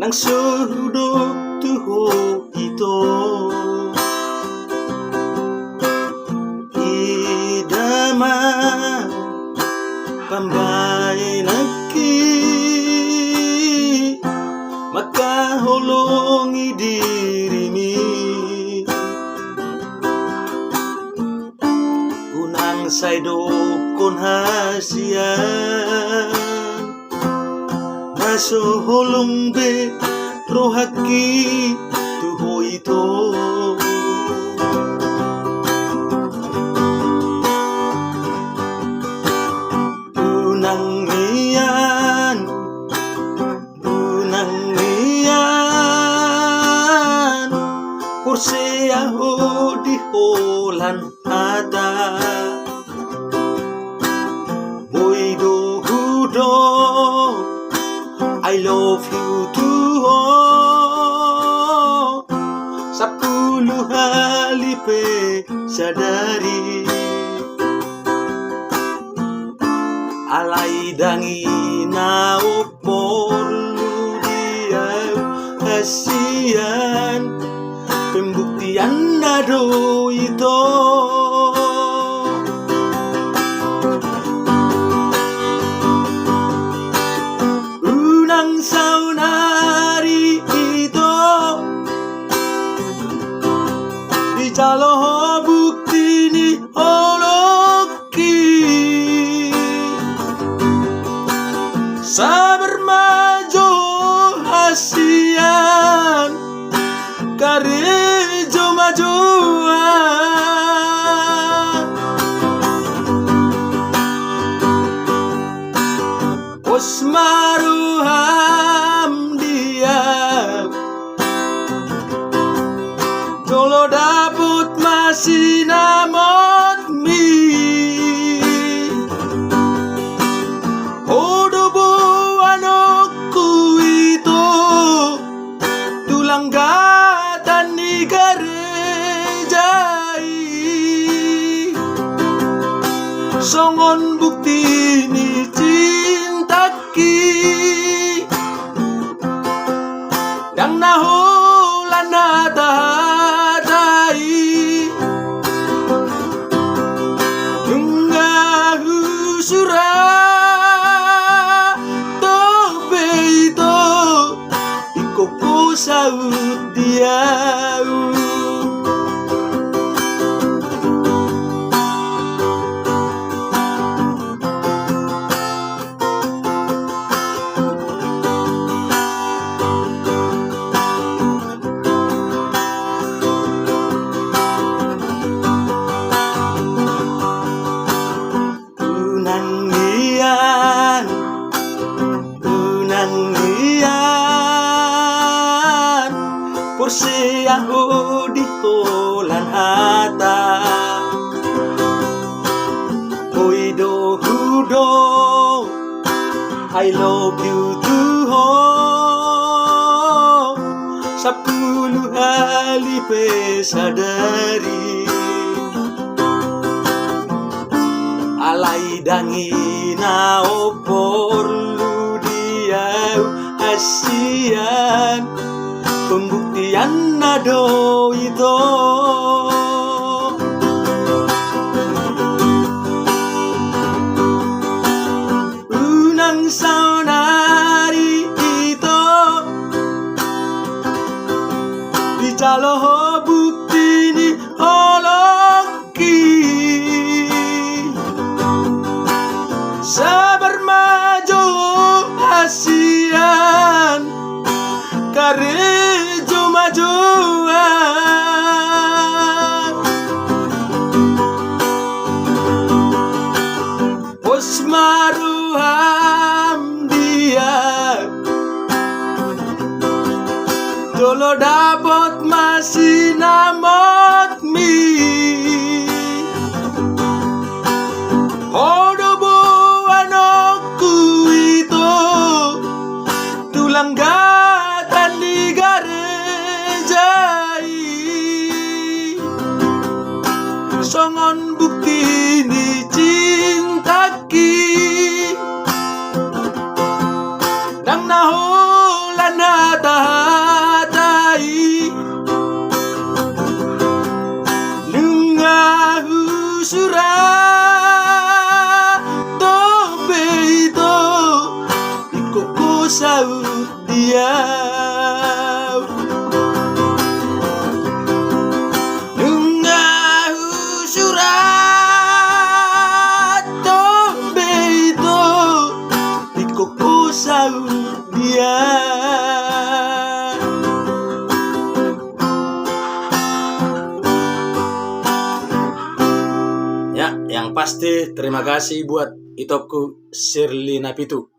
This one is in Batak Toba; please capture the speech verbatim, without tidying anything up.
So hudok tu ho ito. Ida ma pambahenanki, mangkaholongi dirimi. Unang sai dokkon hasian na so holong be rohangki tu ho ito. Unang nian, unang nian porsea ho di holan hata. Boi do hudok I love you tu ho sampulu hali pe sadari. Alai ndang i na porlu di ahu hasian, pembuktianna do ito. Unang saonari ito dijalo ho bukti ni holong ki. Sabar ma jo hasian, karejo ma jo an. Pos ma roham di ahu, jolo dapot ma sinamot mi. Ho do boanonku ito, tulang gatan ni gareja i, songon bukti ni cinta ki. Ndang na holan hata-hata i, nunga husurat dope ito, ingkon ho saut di ahu. Unang nian, unang nian porsea ho di holan hata. Boi do hudok I love you tu ho sampulu hali pe sadari. Alai ndang i na porlu di ahu hasian, pembuktianna do ito. Unang saonari ito dijalo ho bukti ni holong ki. Sabar ma jo hasian, karejo ma jo an. Pos ma roham di ahu, jolo dapot ma sinam Pasti terima kasih buat itongku Sirli Napitu.